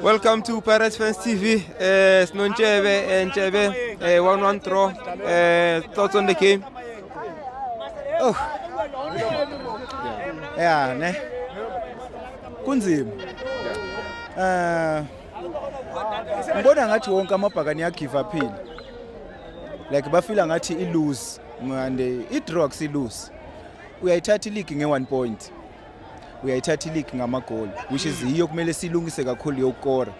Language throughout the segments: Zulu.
Welcome to Pirates Fans TV. Sinontshebe Ntshebe, 1-1 draw. Thoughts on the game? Oh. Yeah, ne. Kunzima. Ngibona ngathi wonke amabhakani ya give up-ile. Like bafila ngathi i lose and i draw akusi lose. Uyayithatha i-league nge 1 point. Uyayithatha i-league ngamagoli, which is yiyo kumele silungise kakhulu yokukora.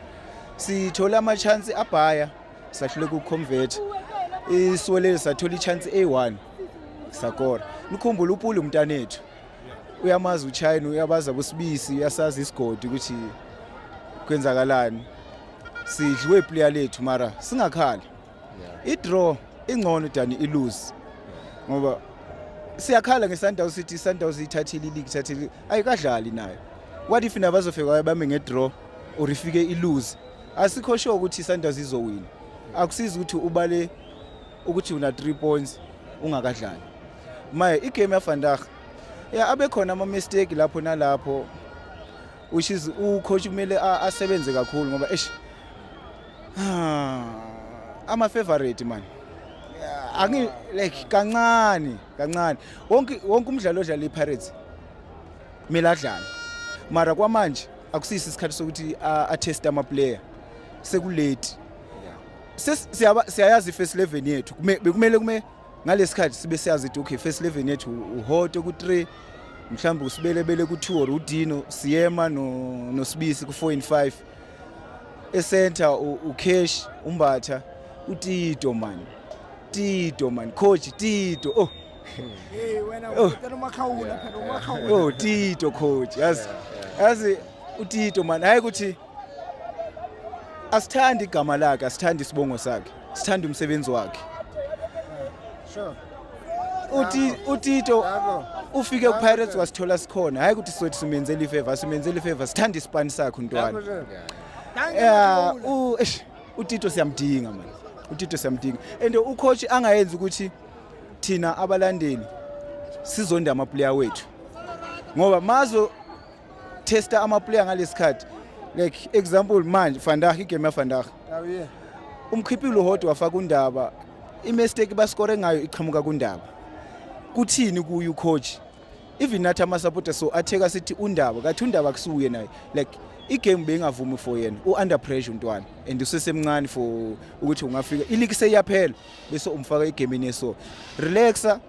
Sithola ama chance abhaya, sahluleka ukuconvert. Isiwelele sathola i-chance A1, sakora. Nikhumbule uPule umntanethu. Uyamazi uChina, uyabaza abosibisi, uyasazi isigodi ukuthi kwenzakalani. Sidliwe iplayer lethu, mara singakhali. I-draw ingcono than i-lose. Ngoba siyakhala ngeSundowns, sithi iSundowns ithathile i-league, ithathile, ayikadlali nayo. What if nabazofika bame nge-draw or ifike i-lose? Asikho sure ukuthi iSundowns izowina. Akusizi ukuthi ubale ukuthi una 3 points ungakadlali. Maye igame yavandag, ya, abekhona ama mistake lapho nalapho, which is ucoach kumele asebenze kakhulu ngoba eish, ama favorite man, angi like kancane kancane wonke wonke umdlalo odlala iPirates kumele adlale, mara kwamanje akusisi isikhathi sokuthi atest ama player, sekulate. Siyayazi first 11 yethu. Bekumele kume ngalesikhathi sibe siyazi ukuthi okay, first 11 yethu uHotto ku3, mhlawumbe uSibelebele ku2 or uDino Siyema no noSibisi ku4 and 5, ecenter uCash, uMbatha, uTito man, Tito man, coach Tito, oh. Hey wena. Oh. Utela uMakhawula phela, uMakhawula. Oh, Tito coach, yazi yazi uTito man, hayi ukuthi asithandi igama lakhe, asithandi isibongo sakhe, sithanda umsebenzi wakhe. Uti uTito ufike kuPirates wasithola sikhona, hayi ukuthi sothi simenzele ifavor, simenzele ifavor, sithanda isipani sakhe untwana. Yeah, u eish, uTito siyamdinga man, uTito siyamdinga and ucoach angayenzi ukuthi thina abalandeli sizonde ama player wethu, ngoba mazo testa ama player ngalesikhathi, like example manje vandag, igame ya vandag, umkhiphile uHotto, wafaka uNdaba, imistake bascore ngayo iqhamuka kuNdaba. Kuthini kuyu coach? Even nathi ama supporter so atheka sithi uNdaba kathi uNdaba kusuye naye, like igame bengavumi for yena, u under pressure untwana and usesemncane for ukuthi ungafika ileague seyaphela bese umfaka egameni. So relaxa,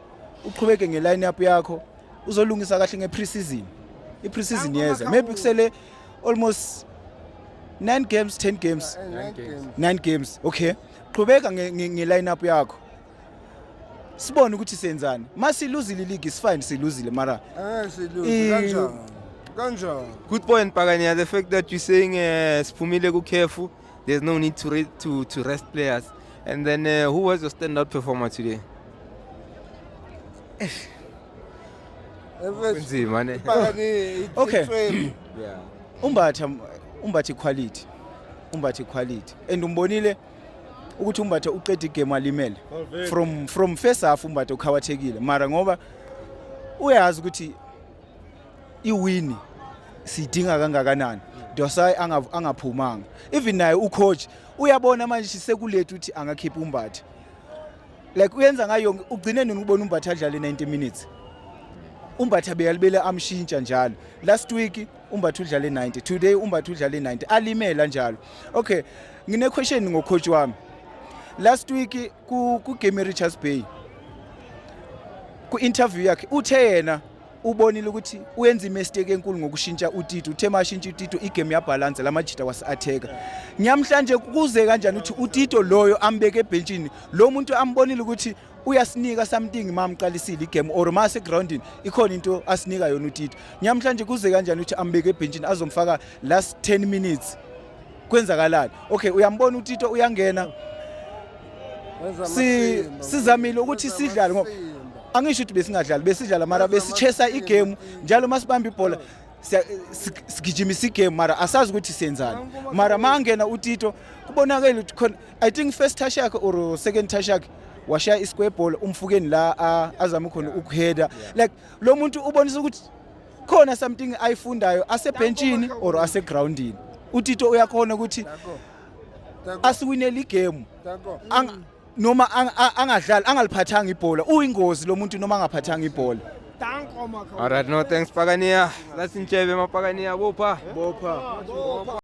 uqhubeke ngeline up yakho, uzolungisa kahle nge-preseason. I-preseason yeza, maybe kusele almost 9 games, 10 games, 9 games. Okay, qhubeka nge-line up yakho, sibone ukuthi senzani. Masiluzile ileague is fine, siluzile, mara Siluze kanjani? Kanjani? Good point, Pagania. The fact that you're saying siphumile ku-careful, there's no need to rest players. And then who was your standout performer today? Kunzima ne. Pakani. Okay. uMbatha, uMbatha quality, uMbatha quality, and umbonile ukuthi uMbatha uqeda igame alimele from first half. uMbatha ukhawathekile, mara ngoba uyazi ukuthi iwin sidinga kangakanani, Dosai angaphumanga. Even naye ucoach uyabona manje sekulate ukuthi angakhipha uMbatha, like uyenza ngayo yonke. Ugcine nini ukubona uMbatha adlale 90 minutes? uMbatha beyalibele amshintsha njalo. Last week uMbatha udlale 90, today uMbatha udlale 90, alimela njalo. Okay, ngine question ngocoach wami. Last week ku game Richards Bay, ku interview yakhe uthe yena ubonile ukuthi uyenza imistake enkulu ngokushintsha uTito. Uthe mashintsha uTito, igame yabalance, lamajita wasi-attack. Nyamhlanje kuze kanjani ukuthi uTito loyo ambeke ebenchini, lo muntu ambonile ukuthi uyasinika something mamqalisile igame or mase groundini ikhona into asinika yona uTito? Nyamhlanje kuze kanjani ukuthi ambeke ebenchini, azomfaka last 10 minutes? Kwenzakalani? Okay, uyambona uTito uyangena. Sizamile ukuthi sidlale, ngoba angisho ukuthi besingadlali, besidlala, mara besichesa igame njalo. Masibamba ibhola sigijimisa igame, mara asazi ukuthi senzani. Mara mangena uTito kubonakele ukuthi khona, I think first touch yakhe or second touch yakhe, washaya isquare ball umfukeni la azama khona ukuheader. Like lo muntu ubonisa ukuthi khona something ayifundayo asebenchini or asegroundini. uTito uyakhona ukuthi asiwinele igame. Noma angadlali, angaliphathanga ibhola, uyingozi lo muntu noma angaphathanga ibhola. Danko Makhaula. All right, no thanks Pagania. That's Ntshebe Mapagania. Bopha. Bopha. Bopha.